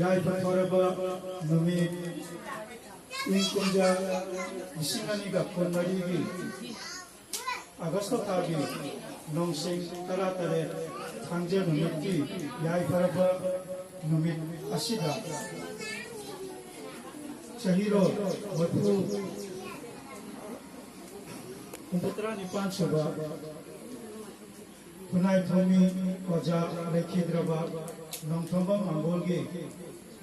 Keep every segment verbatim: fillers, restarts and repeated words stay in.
ꯌꯥꯏꯐ ꯊꯧꯔꯕ ꯅꯨꯃꯤꯠ, ꯏꯪ ꯀꯨꯝꯖꯥ ꯂꯤꯁꯤꯡ ꯑꯅꯤꯒ ꯀꯨꯟꯃꯔꯤꯒꯤ ꯑꯥꯒꯁꯇ ꯊꯥꯒꯤ ꯅꯣꯡꯁꯤꯡ ꯇꯔꯥꯇꯔꯦꯠ, ꯊꯥꯡꯖ ꯅꯨꯃꯤꯠꯀꯤ ꯌꯥꯏꯐꯔꯕ ꯅꯨꯃꯤꯠ ꯑꯁꯤꯗ ꯆꯍꯤꯔꯣꯜ ꯃꯔꯤꯐꯨ, ꯍꯨꯝꯐꯨꯇꯔꯥ ꯅꯤꯄꯥꯟ ꯁꯨꯕ ꯈꯨꯟꯅꯥꯏ ꯊꯣꯡꯃꯤ ꯑꯣꯖꯥ ꯂꯩꯈꯤꯗ꯭ꯔꯕ ꯅꯣꯡꯊꯣꯝꯕꯝ ꯃꯥꯡꯒꯣꯜꯒꯤ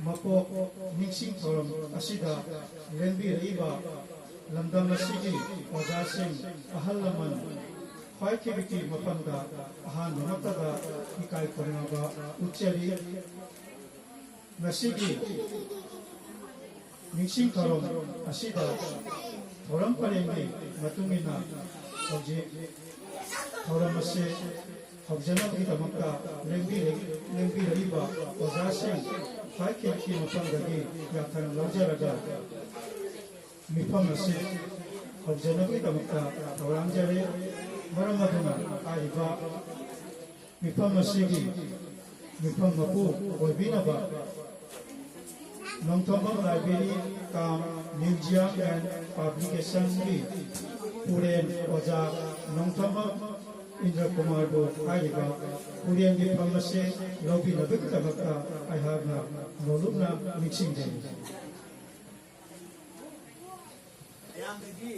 ꯃꯄꯣꯛ ꯅꯤꯡꯁꯤꯡ ꯊꯧꯔꯝ ꯑꯁꯤꯗ ꯂꯦꯡꯕꯤꯔꯛꯏꯕ ꯂꯝꯗꯝ ꯑꯁꯤꯒꯤ ꯑꯣꯖꯥꯁꯤꯡ, ꯑꯍꯜ ꯂꯃꯟ, ꯈ꯭ꯋꯥꯏ ꯈꯤꯕꯤꯛꯀꯤ ꯃꯐꯝꯗ ꯑꯍꯥꯟꯕꯃꯛꯇꯗ ꯏꯀꯥꯏ ꯈꯨꯝꯅꯕ ꯎꯠꯆꯔꯤ꯫ ꯉꯁꯤꯒꯤ ꯅꯤꯡꯁꯤꯡ ꯊꯧꯔꯝ ꯑꯁꯤꯗ ꯊꯧꯔꯝ ꯄꯔꯦꯡꯒꯤ ꯃꯇꯨꯡ ꯏꯟꯅ ꯍꯧꯖꯤꯛ ꯊꯧꯔꯝ ꯑꯁꯤ ꯍꯧꯖꯅꯕꯒꯤꯗꯃꯛꯇ ꯂꯦꯡꯕꯤꯔ-, ꯂꯦꯡꯕꯤꯔꯛꯏꯕ ꯑꯣꯖꯥꯁꯤꯡ ꯈ꯭ꯋꯥꯏ ꯈꯤꯕꯤꯛꯀꯤ ꯃꯐꯝꯗꯒꯤ ꯌꯥꯊꯪ ꯂꯧꯖꯔꯒ ꯃꯤꯐꯝ ꯑꯁꯤ ꯍꯧꯖꯅꯕꯒꯤꯗꯃꯛꯇ ꯊꯧꯔꯥꯡꯖꯔꯤ꯫ ꯃꯔꯝ ꯑꯗꯨꯅ ꯍꯥꯏꯔꯤꯕ ꯃꯤꯐꯝ ꯑꯁꯤꯒꯤ ꯃꯤꯐꯝ ꯃꯄꯨ ꯑꯣꯏꯕꯤꯅꯕ Nongthombam Library cum Museum and Publicationꯒꯤ ꯄꯨꯔꯦꯟ ꯑꯣꯖꯥ ꯅꯣꯡꯊꯣꯝꯕꯝ ꯏꯟꯗ꯭ꯔ ꯀꯨꯃꯥꯔꯕꯨ ꯍꯥꯏꯔꯤꯕ ꯄꯨꯔꯦꯟꯒꯤ ꯐꯝ ꯑꯁꯤ ꯂꯧꯕꯤꯅꯕꯒꯤꯗꯃꯛꯇ ꯑꯩꯍꯥꯛꯅ ꯅꯣꯂꯨꯛꯅ ꯅꯤꯡꯁꯤꯡꯖꯔꯤ꯫ ꯃꯌꯥꯝꯗꯒꯤ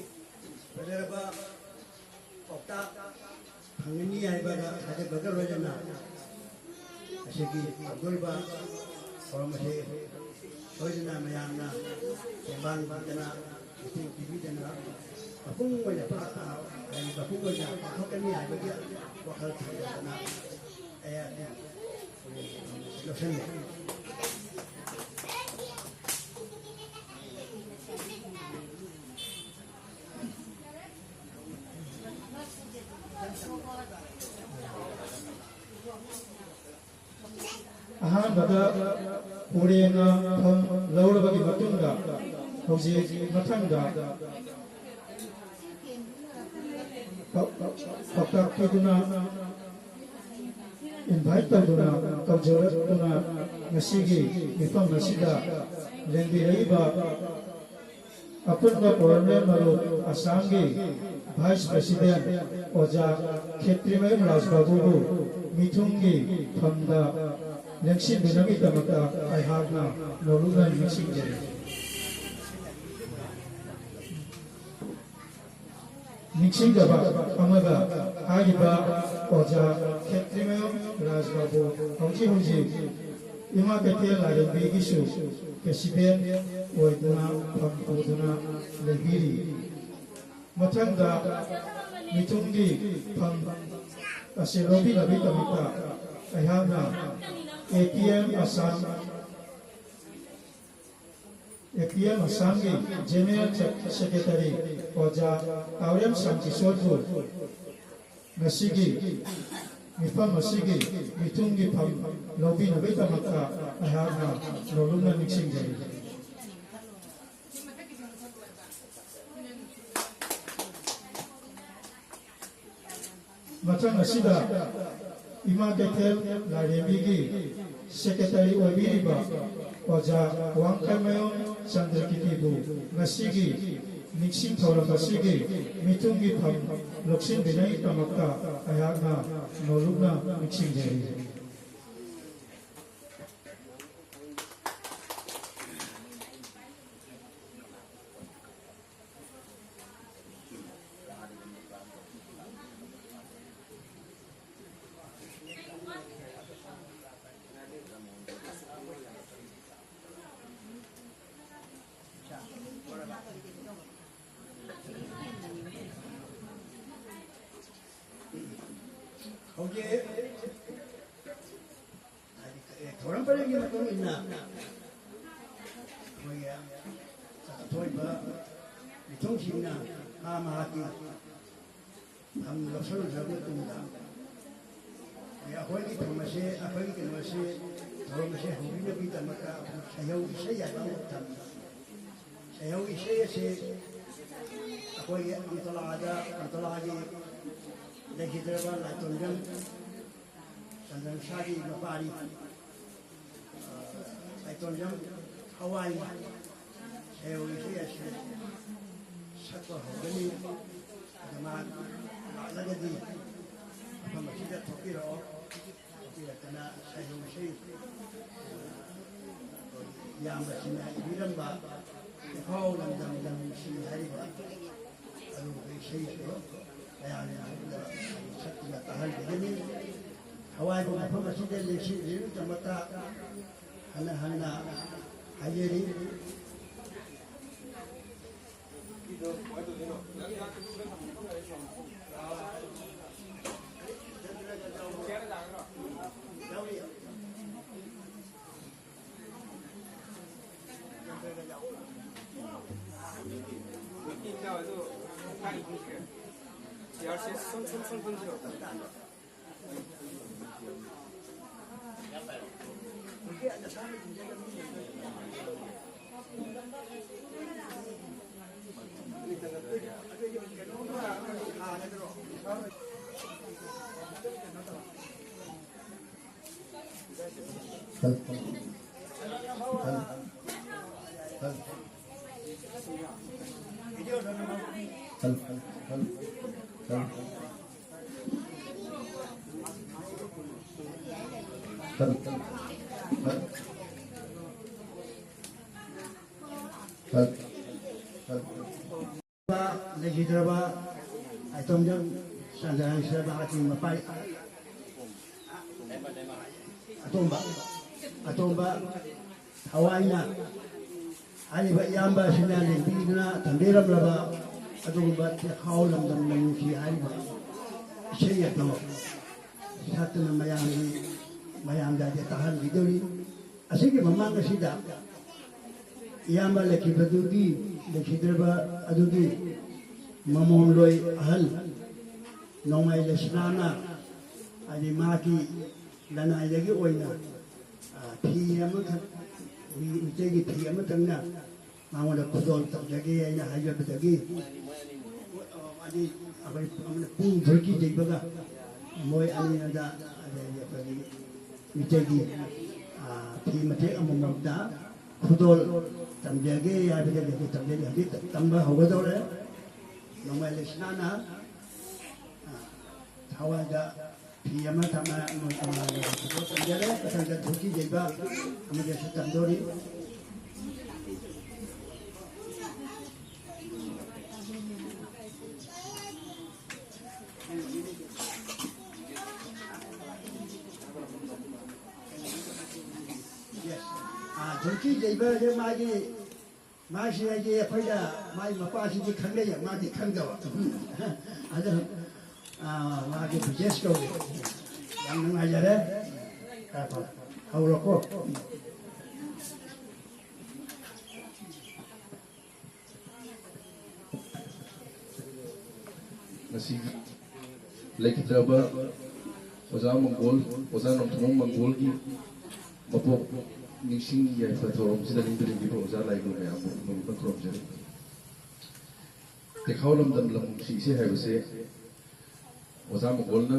ꯐꯖꯔꯕ ꯄꯥꯎꯇꯥꯛ ꯐꯪꯒꯅꯤ ꯍꯥꯏꯕꯒ ꯊꯥꯖꯕꯒ ꯂꯣꯏꯅꯅ ꯉꯁꯤꯒꯤ ꯍꯧꯗꯣꯔꯤꯕ ꯊꯧꯔꯝ ꯑꯁꯤ ꯁꯣꯏꯗꯅ ꯃꯌꯥꯝꯅ ꯇꯦꯡꯕꯥꯡ ꯄꯤꯗꯅ ꯃꯇꯦꯡ ꯄꯤꯕꯤꯗꯅ ꯃꯄꯨꯡ ꯑꯣꯏꯅ ꯄꯥ-, ꯍꯥꯏꯗꯤ ꯃꯄꯨꯡ ꯑꯣꯏꯅ ꯄꯥꯡꯊꯣꯛꯀꯅꯤ ꯍꯥꯏꯕꯒꯤ ꯋꯥꯈꯜ ꯊꯝꯖꯗꯅ ꯑꯩꯍꯥꯛꯅ ꯂꯧꯁꯤꯟꯖꯩ꯫ ꯑꯍꯥꯟꯕꯗ ꯄꯨꯔꯦꯟꯅ ꯐꯝ ꯂꯧꯔꯕꯒꯤ ꯃꯇꯨꯡꯗ ꯍꯧꯖꯤꯛ ꯃꯊꯪꯗ ꯄꯥꯎ-, ꯄꯥꯎꯇꯥꯛ ꯄꯤꯗꯨꯅ, ꯏꯟꯚꯥꯏꯠ ꯇꯧꯗꯨꯅ, ꯀꯧꯖꯔꯛꯇꯨꯅ ꯉꯁꯤꯒꯤ ꯃꯤꯐꯝ ꯑꯁꯤꯗ ꯂꯦꯡꯕꯤꯔꯛꯏꯕ ꯑꯄꯨꯟꯕ ꯄꯣꯔꯣꯝꯂꯦꯟ ꯃꯔꯨꯞ ꯑꯁꯥꯝꯒꯤ ꯚꯥꯏꯁ ꯄ꯭ꯔꯦꯁꯤꯗꯦꯟ ꯑꯣꯖꯥ ꯈꯦꯇ꯭ꯔꯤꯃꯌꯨꯝ ꯔꯥꯖꯕꯥꯕꯨꯕꯨ ꯃꯤꯊꯨꯡꯒꯤ ꯐꯝꯗ ꯂꯦꯡꯁꯤꯟꯕꯤꯅꯕꯒꯤꯗꯃꯛꯇ ꯑꯩꯍꯥꯛꯅ ꯅꯣꯂꯨꯛꯅ ꯅꯤꯡꯁꯤꯡꯖꯔꯤ꯫ ꯅꯤꯡꯁꯤꯡꯖꯕ ꯑꯃꯒ, ꯍꯥꯏꯔꯤꯕ ꯑꯣꯖꯥ ꯈꯦꯇ꯭ꯔꯤꯃꯌꯨꯝ ꯔꯥꯖꯕꯥꯕꯨ ꯍꯧꯖꯤꯛ ꯍꯧꯖꯤꯛ ꯏꯃꯥ ꯀꯩꯊꯦꯜ ꯂꯥꯏꯔꯦꯝꯕꯤꯒꯤꯁꯨ ꯄ꯭ꯔꯦꯁꯤꯗꯦꯟ ꯑꯣꯏꯗꯨꯅ ꯐꯝ ꯄꯨꯗꯨꯅ ꯂꯩꯕꯤꯔꯤ꯫ ꯃꯊꯪꯗ ꯃꯤꯊꯨꯡꯒꯤ ꯐꯝ ꯑꯁꯤ ꯂꯧꯕꯤꯅꯕꯒꯤꯗꯃꯛꯇ ꯑꯩꯍꯥꯛꯅ ꯑꯦ ꯄꯤ ꯑꯦꯝ ꯑꯁꯥꯝ, ꯑꯦ ꯄꯤ ꯑꯦꯝ ꯑꯁꯥꯝꯒꯤ ꯖꯦꯅꯦꯔꯦꯜ ꯁꯦꯀ꯭ꯔꯦꯇꯔꯤ ꯑꯣꯖꯥ ꯇꯥꯎꯔꯦꯝ ꯁꯥꯝꯀꯤꯁꯣꯔꯕꯨ ꯉꯁꯤꯒꯤ ꯃꯤꯐꯝ ꯑꯁꯤꯒꯤ ꯃꯤꯊꯨꯡꯒꯤ ꯐꯝ ꯂꯧꯕꯤꯅꯕꯒꯤꯗꯃꯛꯇ ꯑꯩꯍꯥꯛꯅ ꯅꯣꯂꯨꯛꯅ ꯅꯤꯡꯁꯤꯡꯖꯔꯤ꯫ ꯃꯊꯪ ꯑꯁꯤꯗ ꯏꯃꯥ ꯀꯩꯊꯦꯜ ꯂꯥꯏꯔꯦꯝꯕꯤꯒꯤ ꯁꯦꯀ꯭ꯔꯦꯇꯔꯤ ꯑꯣꯏꯕꯤꯔꯤꯕ ꯑꯣꯖꯥ ꯋꯥꯡꯈꯩꯃꯌꯨꯝ ꯆꯟꯗ꯭ꯔꯀꯤꯔꯇꯤꯕꯨ ꯉꯁꯤꯒꯤ ꯅꯤꯡꯁꯤꯡ ꯊꯧꯔꯝ ꯑꯁꯤꯒꯤ ꯃꯤꯊꯨꯡꯒꯤ ꯐꯝ ꯂꯧꯁꯤꯟꯕꯤꯅꯕꯒꯤꯗꯃꯛꯇ ꯑꯩꯍꯥꯛꯅ ꯅꯣꯂꯨꯛꯅ ꯅꯤꯡꯁꯤꯡꯖꯔꯤ꯫ ꯍꯧꯖꯤꯛ ꯍꯥꯏꯗꯤ, ꯑꯦ, ꯊꯧꯔꯝ ꯄꯔꯦꯡꯒꯤ ꯃꯇꯨꯡ ꯏꯟꯅ ꯑꯩꯈꯣꯏꯒꯤ ꯆꯠꯊꯣꯛꯏꯕ ꯃꯤꯊꯨꯡꯁꯤꯡꯅ ꯃꯥ ꯃꯍꯥꯛꯀꯤ ꯐꯝ ꯂꯧꯁꯤꯜꯂꯨꯔꯕ ꯃꯇꯨꯡꯗ, ꯑꯩꯈꯣꯏꯒꯤ ꯊꯧꯔꯝ ꯑꯁꯤ, ꯑꯩꯈꯣꯏꯒꯤ ꯀꯩꯅꯣ ꯑꯁꯤ, ꯊꯧꯔꯝ ꯑꯁꯤ ꯍꯧꯕꯤꯅꯕꯒꯤꯗꯃꯛꯇ ꯑꯩꯈꯣꯏ ꯁꯩꯍꯧ ꯏꯁꯩ ꯍꯥꯏꯕ ꯑꯃ ꯊꯝꯃꯤ꯫ ꯁꯩꯍꯧ ꯏꯁꯩ ꯑꯁꯤ ꯑꯩꯈꯣꯏꯒꯤ ꯑꯝꯇꯂꯥꯗ, ꯑꯝꯇꯂꯥꯒꯤ ꯂꯩꯈꯤꯗ꯭ꯔꯕ ꯂꯥꯏꯇꯣꯟꯖꯝ ꯆꯟꯗ꯭ꯔꯁꯥꯒꯤ ꯃꯄꯥꯔꯤ, ꯑ, ꯂꯥꯏꯇꯣꯟꯖꯝ ꯊꯋꯥꯏ ꯁꯩꯍꯧ ꯏꯁꯩ ꯑꯁꯤ ꯁꯛꯄ ꯍꯧꯒꯅꯤ꯫ ꯑꯗꯨ ꯃꯥ ꯂꯥꯛꯂꯒꯗꯤ ꯃꯐꯝ ꯑꯁꯤꯗ ꯊꯣꯛꯄꯤꯔꯛꯑꯣ꯫ ꯊꯣꯛꯄꯤꯔꯛꯇꯅ ꯁꯩꯍꯧ ꯏꯁꯩ, ꯑ, ꯏꯌꯥꯝꯕꯁꯤꯡꯅ ꯏꯕꯤꯔꯝꯕ ꯏꯐꯥꯎ ꯂꯝꯗꯝ ꯂꯝ ꯅꯨꯡꯁꯤ ꯍꯥꯏꯔꯤꯕ ꯑꯗꯨꯒꯨꯝꯕ ꯏꯁꯩꯁꯨ ꯃꯌꯥꯝꯒꯤ ꯃꯐꯝꯗ ꯁꯛꯇꯨꯅ ꯇꯥꯍꯟꯕꯤꯒꯅꯤ꯫ ꯊꯋꯥꯏꯕꯨ ꯃꯐꯝ ꯑꯁꯤꯗ ꯂꯦꯡꯁꯤꯟꯕꯤꯔꯤꯕꯒꯤꯗꯃꯛꯇ ꯍꯟꯅ ꯍꯟꯅ ꯍꯥꯏꯖꯔꯤ꯫ ꯂꯩꯈꯤꯗ꯭ꯔꯕ ꯑꯇꯣꯝꯖꯝ ꯆꯟꯗ꯭ꯔꯁꯦ ꯃꯍꯥꯛꯀꯤ ꯃꯄꯥ ꯑꯇꯣꯝꯕ, ꯑꯇꯣꯝꯕ ꯊꯋꯥꯏꯅ ꯍꯥꯏꯔꯤꯕ ꯏꯌꯥꯝꯕ ꯑꯁꯤꯅ ꯂꯦꯡꯕꯤꯗꯨꯅ ꯊꯝꯕꯤꯔꯝꯂꯕ ꯑꯗꯨꯒꯨꯝꯕ ꯆꯦꯈꯥꯎ ꯂꯝꯗꯝ ꯂꯩꯅꯨꯡꯁꯤ ꯍꯥꯏꯔꯤꯕ ꯏꯁꯩ ꯑꯗꯣ ꯁꯥꯠꯇꯨꯅ ꯃꯌꯥꯝꯒꯤ, ꯃꯌꯥꯝꯗ ꯑꯩꯁꯦ ꯇꯥꯍꯟꯕꯤꯗꯧꯔꯤ꯫ ꯑꯁꯤꯒꯤ ꯃꯃꯥꯡ ꯑꯁꯤꯗ ꯏꯌꯥꯝꯕ ꯂꯩꯈꯤꯕꯗꯨꯒꯤ, ꯂꯩꯈꯤꯗ꯭ꯔꯕ ꯑꯗꯨꯒꯤ ꯃꯃꯣꯟꯂꯣꯏ ꯑꯍꯜ ꯅꯣꯡꯃꯥꯏ ꯂꯩꯁꯅꯥꯅ, ꯍꯥꯏꯗꯤ ꯃꯥꯒꯤ ꯂꯅꯥꯏꯗꯒꯤ ꯑꯣꯏꯅ, ꯑ, ꯐꯤ ꯑꯃꯈꯛ, ꯃꯤ-, ꯃꯤꯇꯩꯒꯤ ꯐꯤ ꯑꯃꯇꯪꯅ ꯃꯉꯣꯟꯗ ꯈꯨꯗꯣꯜ ꯇꯧꯖꯒꯦ ꯍꯥꯏꯅ ꯍꯥꯏꯖꯕꯗꯒꯤ, ꯑꯅꯤ, ꯑꯩꯈꯣꯏ ꯑꯃꯅ ꯄꯨꯡ ꯊꯣꯏꯀꯤ ꯌꯩꯕꯒ ꯃꯣꯏ ꯑꯅꯤꯗ ꯑꯗꯒꯤ ꯑꯩꯈꯣꯏꯒꯤ ꯃꯤꯇꯩꯒꯤ, ꯑ, ꯐꯤ ꯃꯇꯦꯛ ꯑꯃꯃꯝꯇ ꯈꯨꯗꯣꯜ ꯇꯝꯖꯒꯦ ꯍꯥꯏꯕꯗꯒꯤ ꯑꯩꯈꯣꯏ ꯇꯝꯖꯒꯦ꯫ ꯍꯧꯖꯤꯛ ꯇꯝꯕ ꯍꯧꯒꯗꯧꯔꯦ꯫ ꯅꯣꯡꯃꯥꯏ ꯂꯩꯁꯅꯥꯅ, ꯑ, ꯊꯋꯥꯏꯗ ꯐꯤ ꯑꯃ ꯊꯝꯃ, ꯑꯃ ꯊꯝꯃ, ꯇꯝꯖꯔꯦ꯫ ꯃꯊꯪꯗ ꯙꯣꯇꯤ ꯌꯩꯕ ꯑꯃꯗꯁꯨ ꯇꯝꯗꯣꯔꯤ꯫ ꯑꯥ, ꯙꯣꯇꯤ ꯌꯩꯕꯁꯦ ꯃꯥꯒꯤ ꯃꯥꯁꯤ ꯍꯥꯏꯗꯤ ꯑꯩꯈꯣꯏꯅ ꯃꯥꯏ ꯃꯄꯥꯁꯤꯗꯤ ꯈꯪꯅꯩ, ꯃꯥꯗꯤ ꯈꯪꯗꯕ꯫ ꯑꯗꯨ, ꯑꯥ, ꯃꯥꯒꯤ ꯕꯤꯖꯦꯁ ꯀꯧꯏ꯫ ꯌꯥꯝ ꯅꯨꯡꯉꯥꯏꯖꯔꯦ꯫ ꯍꯧꯔꯣꯀꯣ꯫ ꯉꯁꯤꯒꯤ ꯂꯩꯈꯤꯗ꯭ꯔꯕ ꯑꯣꯖꯥ ꯃꯪꯒꯣꯜ, ꯑꯣꯖꯥ ꯅꯣꯡꯊꯣꯝꯕꯝ ꯃꯪꯒꯣꯜꯒꯤ ꯃꯄꯣꯛ ꯅꯤꯡꯁꯤꯡ ꯌꯥꯏꯐ ꯊꯧꯔꯝꯁꯤꯗ ꯅꯤꯡꯕ ꯅꯤꯡꯕꯤꯕ ꯑꯣꯖꯥ ꯂꯥꯏꯒꯨꯔꯨ ꯃꯌꯥꯝꯕꯨ ꯅꯣꯡꯃꯇ ꯈꯨꯔꯨꯝꯖꯔꯤ꯫ ꯇꯦꯈꯥꯎ ꯂꯝꯗꯝ ꯂꯝ ꯅꯨꯡꯁꯤ ꯏꯁꯩ ꯍꯥꯏꯕꯁꯦ ꯑꯣꯖꯥ ꯃꯪꯒꯣꯜꯅ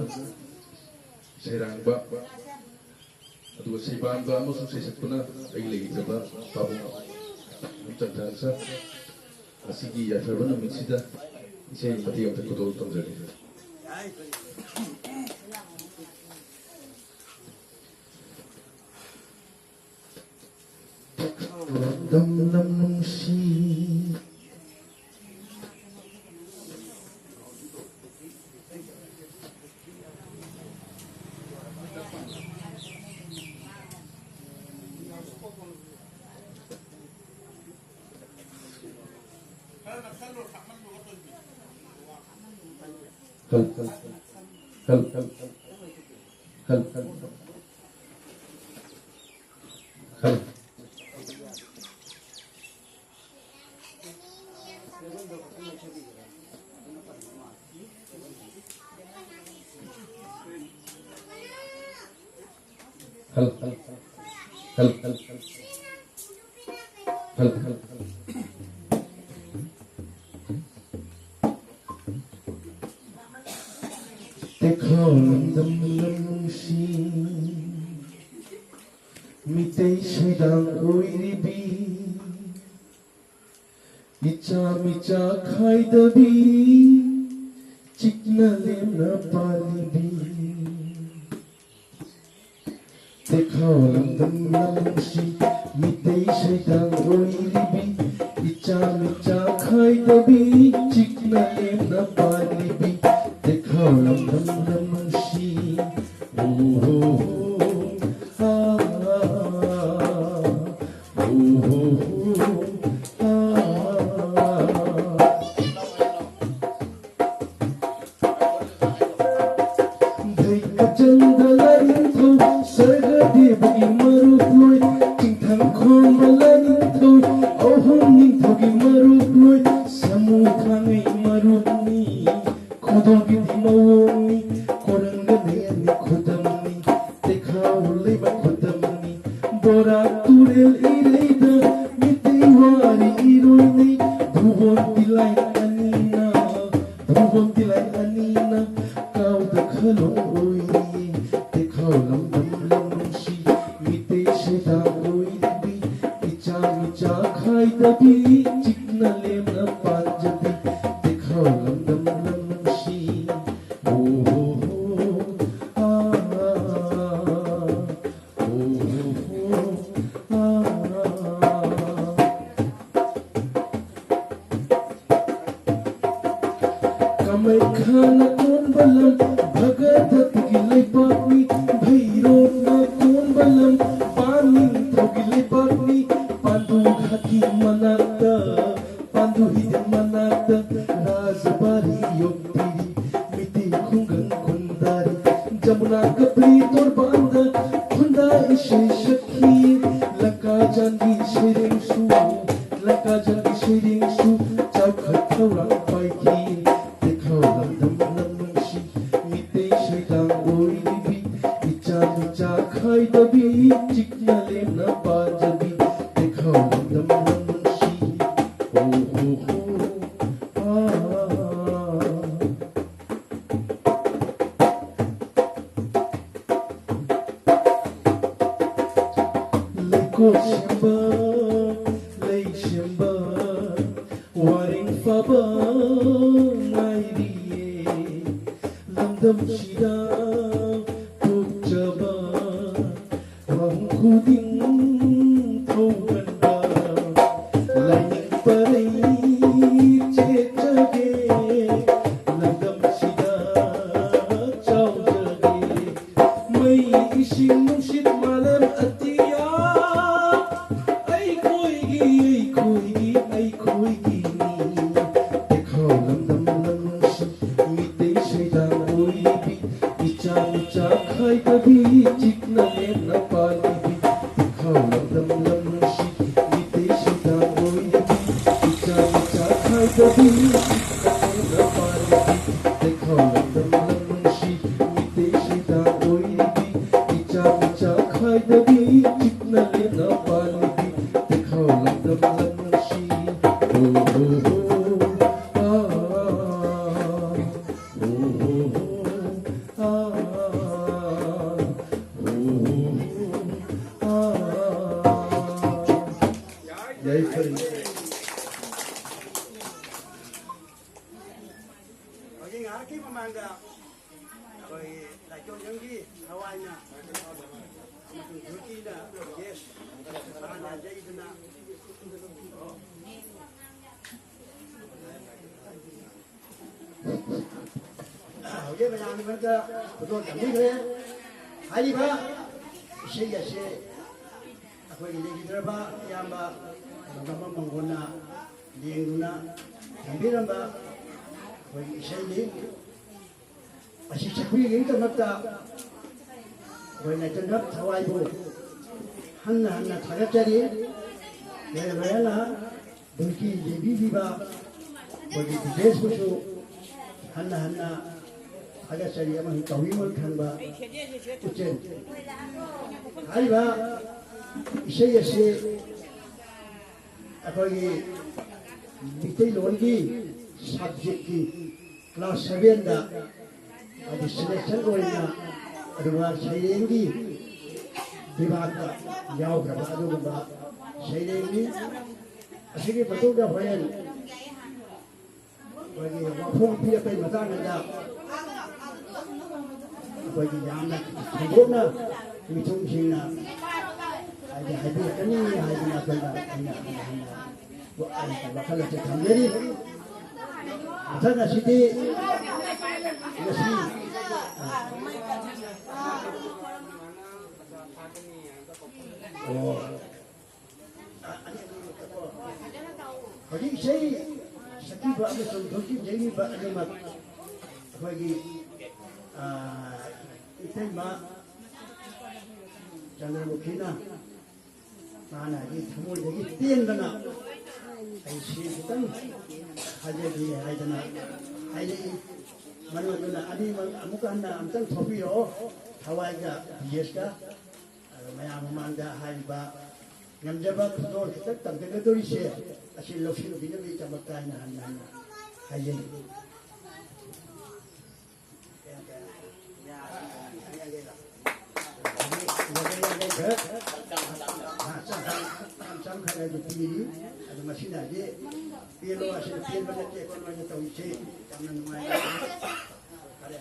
ꯁꯩꯔꯥꯡꯕ, ꯑꯗꯨꯒ ꯁꯩꯕꯥꯟꯕ ꯑꯃꯁꯨꯡ ꯁꯩꯁꯛꯄꯅ ꯑꯩꯒꯤ ꯂꯩꯈꯤꯗ꯭ꯔꯕ ꯄꯥꯕꯨꯡ ꯆꯟꯗ꯭ꯔ ꯁꯥꯔ꯫ ꯉꯁꯤꯒꯤ ꯌꯥꯏꯐꯔꯕ ꯅꯨꯃꯤꯠꯁꯤꯗ ꯏꯁꯩ ꯃꯇꯦꯛ ꯑꯃꯇ ꯈꯨꯗꯣꯜ ꯇꯝꯖꯒꯦ꯫ ꯂꯝꯗꯝ ꯅꯨꯡꯁꯤ꯫ ꯍꯜ, ꯍꯜ, ꯍꯜ, ꯍꯜ꯫ Hello. Hello. Hello. Hello. Hello. ꯍꯜ, ꯍꯜ, ꯍꯜ꯫ ꯇꯦꯈꯥꯎ ꯂꯝꯗꯝ ꯂꯝ ꯅꯨꯡꯁꯤ, ꯃꯤꯇꯩ ꯁꯩꯗꯥꯡ ꯑꯣꯏꯔꯤꯕꯤ, ꯏꯆꯥ ꯃꯤꯆꯥ ꯈꯥꯏꯗꯕꯤ, ꯆꯤꯛꯅ ꯂꯦꯝꯅ ꯄꯥꯜꯂꯤꯕꯤ꯫ ꯇꯦꯈꯥꯎ ꯂꯝꯗꯝ ꯂꯝ ꯅꯨꯡꯁꯤ, ꯃꯤꯇꯩ ꯁꯩꯗꯥꯡ ꯑꯣꯏꯔꯤꯕꯤ, ꯏꯆꯥ ꯃꯤꯆꯥ ꯈꯥꯏꯗꯕꯤ, ꯆꯤꯛꯅ ꯂꯦꯝꯅ ꯄꯥꯜꯂꯤꯕꯤ, ꯇꯦꯈꯥꯎ ꯂꯝꯗꯝ ꯂꯝ ꯅꯨꯡꯁꯤ꯫ ꯑꯣ ꯍꯣ ꯍꯣ, ꯑꯥ, ꯑꯥ, ꯑꯥ꯫ ꯙꯩꯀꯆꯟꯗ ꯂꯥꯏꯅꯤꯡꯊꯧ ꯁꯔꯒꯗꯦꯕꯒꯤ ꯃꯔꯨꯞꯂꯣꯏ, ꯆꯤꯡꯊꯪ ꯈꯣꯝꯕ ꯂꯥꯏꯅꯤꯡꯊꯧ, ꯑꯍꯨꯝ ꯅꯤꯡꯊꯧꯒꯤ ꯃꯔꯨꯞꯂꯣꯏ, ꯁꯥꯃꯨ ꯊꯥꯡꯉꯩ ꯃꯔꯨꯞꯅꯤ꯫ ꯈꯨꯗꯣꯜꯒꯤꯗꯤ ꯃꯑꯣꯡꯅꯤ, ꯀꯣꯔꯪꯒ ꯂꯩꯔꯅꯤ ꯈꯨꯗꯝꯅꯤ, ꯇꯦꯈꯥꯎ ꯂꯩꯕ ꯈꯨꯗꯝꯅꯤ꯫ ꯕꯣꯔꯥ ꯇꯨꯔꯦꯜ ꯏꯔꯩꯗ ꯃꯤꯇꯩ ꯋꯥꯔꯤ ꯏꯔꯣꯏꯅꯤ, ꯚꯨꯕꯣꯟ ꯄꯤꯂꯥꯏ ꯑꯅꯤꯅ, ꯚꯨꯕꯣꯟ ꯄꯤꯂꯥꯏ ꯑꯅꯤꯅ ꯀꯥꯎꯗ ꯈꯂꯣꯡ ꯑꯣꯏꯔꯤ꯫ ꯇꯦꯈꯥꯎ ꯂꯝꯗꯝ ꯂꯝ ꯅꯨꯡꯁꯤ, ꯃꯤꯇꯩ ꯁꯩꯗꯥꯡ ꯑꯣꯏꯔꯤꯕꯤ, ꯏꯆꯥ ꯃꯤꯆꯥ ꯈꯥꯏꯗꯕꯤ, ꯆꯤꯛꯅ ꯂꯦꯝꯅ ꯄꯥꯟꯖꯕꯤ, ꯇꯦꯈꯥꯎ ꯂꯝꯗꯝ ꯂꯝ ꯅꯨꯡꯁꯤ꯫ ꯑꯣ ꯍꯣ ꯍꯣ, ꯑꯥ, ꯑꯥ, ꯑꯥ, ꯑꯣ ꯍꯣ ꯍꯣ, ꯑꯥ, ꯑꯥ꯫ ꯀꯃꯩꯈꯥꯅ ꯀꯣꯟꯕ ꯂꯝ, ꯚꯒꯗꯠꯀꯤ ꯂꯩꯄꯥꯛꯅꯤ, ꯚꯩꯔꯣꯞꯅ ꯀꯣꯟꯕ ꯂꯝ, ꯄꯥꯟ ꯅꯤꯡꯊꯧꯒꯤ ꯂꯩꯄꯥꯛꯅꯤ, ꯄꯥꯟꯗꯨ ꯘꯥꯇꯤ ꯃꯅꯥꯛꯇ, ꯄꯥꯟꯗꯨ ꯍꯤꯗꯤꯡ ꯃꯅꯥꯛꯇ, ꯔꯥꯖꯕꯥꯔꯤ ꯌꯣꯛꯄꯤꯔꯤ, ꯃꯤꯇꯩ ꯈꯨꯡꯒꯪ ꯈꯨꯟꯗꯥꯔꯤ, ꯖꯃꯨꯅꯥ ꯀꯄ꯭ꯂꯤ ꯁꯨ ꯆꯥꯎꯈꯠ ꯊꯧꯔꯥꯡ ꯄꯥꯏꯈꯤ꯫ ꯇꯦꯈꯥꯎ ꯂꯝꯗꯝ ꯂꯝ ꯅꯨꯡꯁꯤ ꯃꯤꯇꯩ ꯁꯩꯗꯥꯡ ꯑꯣꯏꯔꯤꯕꯤ, ꯏꯆꯥ ꯃꯆꯥ ꯈꯥꯏꯗꯕꯤ, ꯆꯤꯛꯅ ꯂꯦꯝꯅ ꯄꯥꯖꯕꯤ꯫ ꯇꯦꯈꯥꯎ ꯂꯝꯗꯝ ꯂꯝ ꯅꯨꯡꯁꯤ꯫ ꯍꯣ ꯍꯣ ꯍꯣ꯫ ꯑꯥ꯫ ꯂꯩꯀꯣꯜ ꯁꯦꯝꯕ, ꯂꯩ ꯁꯦꯝꯕ, ꯋꯥꯔꯦꯡ ꯐꯕ ꯉꯥꯏꯔꯤꯌꯦ꯫ ꯂꯝꯗꯝꯁꯤꯗ ꯄꯣꯛꯆꯕ ꯃꯍꯨꯝ ꯈꯨꯗꯤꯡ ꯊꯧꯒꯟꯕ ꯂꯥꯏꯅꯤꯡ ꯄꯔꯩ ꯆꯦꯠꯆꯒꯦ꯫ ꯂꯝꯗꯝꯁꯤꯗ ꯆꯥꯎꯖꯒꯦ꯫ ꯃꯩ, ꯏꯁꯤꯡ, ꯅꯨꯡꯁꯤꯠ, ꯃꯥꯂꯦꯝ ꯑꯇꯤꯌꯥ, ꯑꯩꯈꯣꯏꯒꯤ, ꯑꯩꯈꯣꯏꯒꯤ, ꯑꯩꯈꯣꯏꯒꯤꯅꯤ꯫ ꯇꯦꯈꯥꯎ ꯂꯝꯗꯝ ꯂꯝ ꯅꯨꯡꯁꯤ, ꯃꯤꯇꯩ ꯁꯩꯗꯥꯡ ꯑꯣꯏꯕꯤ, ꯏꯆꯥ ꯃꯆꯥ ꯈꯥꯏꯗꯕꯤ, ꯆꯤꯛꯅ ꯂꯦꯝꯅ ꯄꯥꯜꯂꯤꯕꯤ꯫ ꯇꯦꯈꯥꯎ ꯂꯝꯗꯝ ꯂꯝ ꯅꯨꯡꯁꯤ, ꯃꯤꯇꯩ ꯁꯩꯗꯥꯡ ꯑꯣꯏꯕꯤ, ꯏꯆꯥ ꯃꯆꯥ ꯈꯥꯏꯗꯕꯤ, ꯆꯤꯛꯅ ꯂꯦꯝꯅ ꯄꯥꯜꯂꯤꯕꯤ꯫ ꯇꯦꯈꯥꯎ ꯂꯝꯗꯝ ꯂꯝ ꯅꯨꯡꯁꯤ, ꯃꯤꯇꯩ ꯁꯩꯗꯥꯡ ꯑꯣꯏꯕꯤ, ꯏꯆꯥ ꯃꯆꯥ ꯈꯥꯏꯗꯕꯤ, ꯆꯤꯛꯅ ꯂꯦꯝꯅ ꯄꯥꯜꯂꯤꯕꯤ꯫ ꯇꯦꯈꯥꯎ ꯂꯝꯗꯝ ꯂꯝ ꯅꯨꯡꯁꯤ꯫ ꯍꯣ ꯍꯣ ꯍꯣ꯫ ꯑꯥ꯫ ꯍꯣ ꯍꯣ ꯍꯣ꯫ ꯑꯥ꯫ ꯍꯣ ꯍꯣ ꯍꯣ꯫ ꯑꯥ꯫ ꯌꯥꯏꯐꯔꯦ꯫ ꯍꯧꯖꯤꯛ ꯉꯥꯏꯍꯥꯛꯀꯤ ꯃꯃꯥꯡꯗ ꯑꯩꯈꯣꯏꯒꯤ ꯂꯥꯏꯆꯣꯟꯖꯝꯒꯤ ꯊꯋꯥꯏꯅ ꯑꯃꯁꯨꯡ ꯖꯣꯏꯀꯤꯅ ꯒꯦꯁ ꯍꯥꯟꯅ ꯌꯩꯗꯨꯅ ꯍꯧꯖꯤꯛ ꯃꯌꯥꯝꯒꯤ ꯃꯔꯛꯇ ꯈꯨꯗꯣꯜ ꯇꯝꯕꯤꯈ꯭ꯔꯦ꯫ ꯍꯥꯏꯔꯤꯕ ꯏꯁꯩ ꯑꯁꯤ ꯑꯩꯈꯣꯏꯒꯤ ꯂꯩꯈꯤꯗ꯭ꯔꯕ ꯏꯌꯥꯝꯕ ꯃꯪꯒꯣꯟꯅ ꯂꯦꯡꯗꯨꯅ ꯊꯝꯕꯤꯔꯝꯕ ꯑꯩꯈꯣꯏꯒꯤ ꯏꯁꯩꯅꯤ꯫ ꯑꯁꯤ ꯁꯛꯄꯤꯕꯒꯤꯗꯃꯛꯇ ꯑꯩꯈꯣꯏ ꯂꯥꯏꯆꯟꯗ꯭ꯔ ꯊꯋꯥꯏꯕꯨ ꯍꯟꯅ ꯍꯟꯅ ꯊꯥꯒꯠꯆꯔꯤ꯫ ꯂꯣꯏꯅ ꯂꯣꯏꯅꯅ ꯕꯨꯡꯀꯤ ꯗꯦꯕꯤ ꯄꯤꯕ ꯑꯩꯈꯣꯏꯒꯤ ꯕꯤꯗꯦꯁꯄꯨꯁꯨ ꯍꯟꯅ ꯍꯟꯅ ꯊꯥꯒꯠꯆꯔꯤ ꯑꯃꯁꯨꯡ ꯇꯧꯕꯤꯃꯜ ꯈꯪꯕ ꯎꯠꯆꯔꯤ꯫ ꯍꯥꯏꯔꯤꯕ ꯏꯁꯩ ꯑꯁꯤ ꯑꯩꯈꯣꯏꯒꯤ ꯃꯤꯇꯩꯂꯣꯟꯒꯤ ꯁꯕꯖꯦꯛꯀꯤ ꯀ꯭ꯂꯥꯁ ꯁꯚꯦꯟꯗ ꯍꯥꯏꯗꯤ ꯁꯦꯂꯦꯛꯁꯟ ꯑꯣꯏꯅ ꯑꯗꯨꯒ ꯁꯩꯔꯦꯡꯒꯤ ꯕꯤꯚꯥꯒꯇ ꯌꯥꯎꯈ꯭ꯔꯕ ꯑꯗꯨꯒꯨꯝꯕ ꯁꯩꯔꯦꯡꯅꯤ꯫ ꯑꯁꯤꯒꯤ ꯃꯇꯨꯡꯗ ꯍꯣꯔꯦꯟ ꯑꯩꯈꯣꯏꯒꯤ ꯋꯥꯐꯣꯡ ꯄꯤꯔꯛꯄꯒꯤ ꯃꯇꯥꯡꯗ ꯑꯩꯈꯣꯏꯒꯤ ꯌꯥꯝꯅ ꯁꯟꯗꯣꯛꯅ ꯃꯤꯊꯨꯡꯁꯤꯡꯅ ꯍꯥꯏꯗꯤ ꯍꯥꯏꯕꯤꯔꯛꯀꯅꯤ ꯍꯥꯏꯗꯅ ꯑꯩꯈꯣꯏꯅ ꯑꯩꯅ ꯑꯩꯅ ꯋꯥꯈꯜ ꯑꯁꯤ ꯊꯝꯖꯔꯤ꯫ ꯃꯊꯪ ꯑꯁꯤꯗꯤ ꯉꯁꯤ ꯑꯣ ꯍꯧꯖꯤꯛ ꯏꯁꯩ ꯁꯛꯄꯤꯕ ꯑꯃꯁꯨꯡ ꯊꯣꯛꯈꯤꯕ ꯌꯩꯕꯤꯕ ꯑꯅꯤꯃꯛ ꯑꯩꯈꯣꯏꯒꯤ ꯏꯇꯩꯃ ꯆꯟꯗ꯭ꯔꯃꯨꯈꯤꯅ ꯃꯥꯅ ꯑꯩꯒꯤ ꯊꯃꯣꯏꯗꯒꯤ ꯄꯦꯟꯗꯅ ꯑꯩ ꯁꯤ ꯈꯤꯇꯪ ꯍꯥꯏꯖꯒꯦ ꯍꯥꯏꯗꯅ ꯍꯥꯏꯔꯛꯏ꯫ ꯃꯔꯝ ꯑꯗꯨꯅ ꯑꯅꯤꯃꯛ ꯑꯃꯨꯛ ꯍꯟꯅ ꯑꯃꯨꯛꯇꯪ ꯊꯣꯛꯄꯤꯔꯛꯑꯣ꯫ ꯊꯋꯥꯏꯒ ꯕꯤꯖꯦꯁꯀ ꯑꯗꯣ ꯃꯌꯥꯝ ꯃꯃꯥꯡꯗ ꯍꯥꯏꯔꯤꯕ ꯉꯝꯖꯕ ꯈꯨꯗꯣꯜ ꯈꯤꯇꯪ ꯇꯝꯖꯒꯗꯧꯔꯤꯁꯦ ꯑꯁꯤ ꯂꯧꯁꯤꯟꯕꯤꯅꯕꯒꯤꯗꯃꯛꯇ ꯑꯩꯅ ꯍꯟꯅ ꯍꯟꯅ ꯍꯥꯏꯖꯔꯤ꯫ ꯆꯥꯝꯈꯠꯂꯒ ꯄꯤꯔꯤ꯫ ꯑꯗꯨ ꯃꯁꯤꯅꯗꯤ ꯄꯦꯜꯂꯣ ꯑꯁꯤꯅ ꯄꯦꯟꯕ ꯅꯠꯇꯦ꯫ ꯑꯩꯈꯣꯏ ꯂꯣꯏꯅ ꯇꯧꯔꯤꯁꯦ ꯌꯥꯝꯅ ꯅꯨꯡꯉꯥꯏ꯫ ꯐꯔꯦ꯫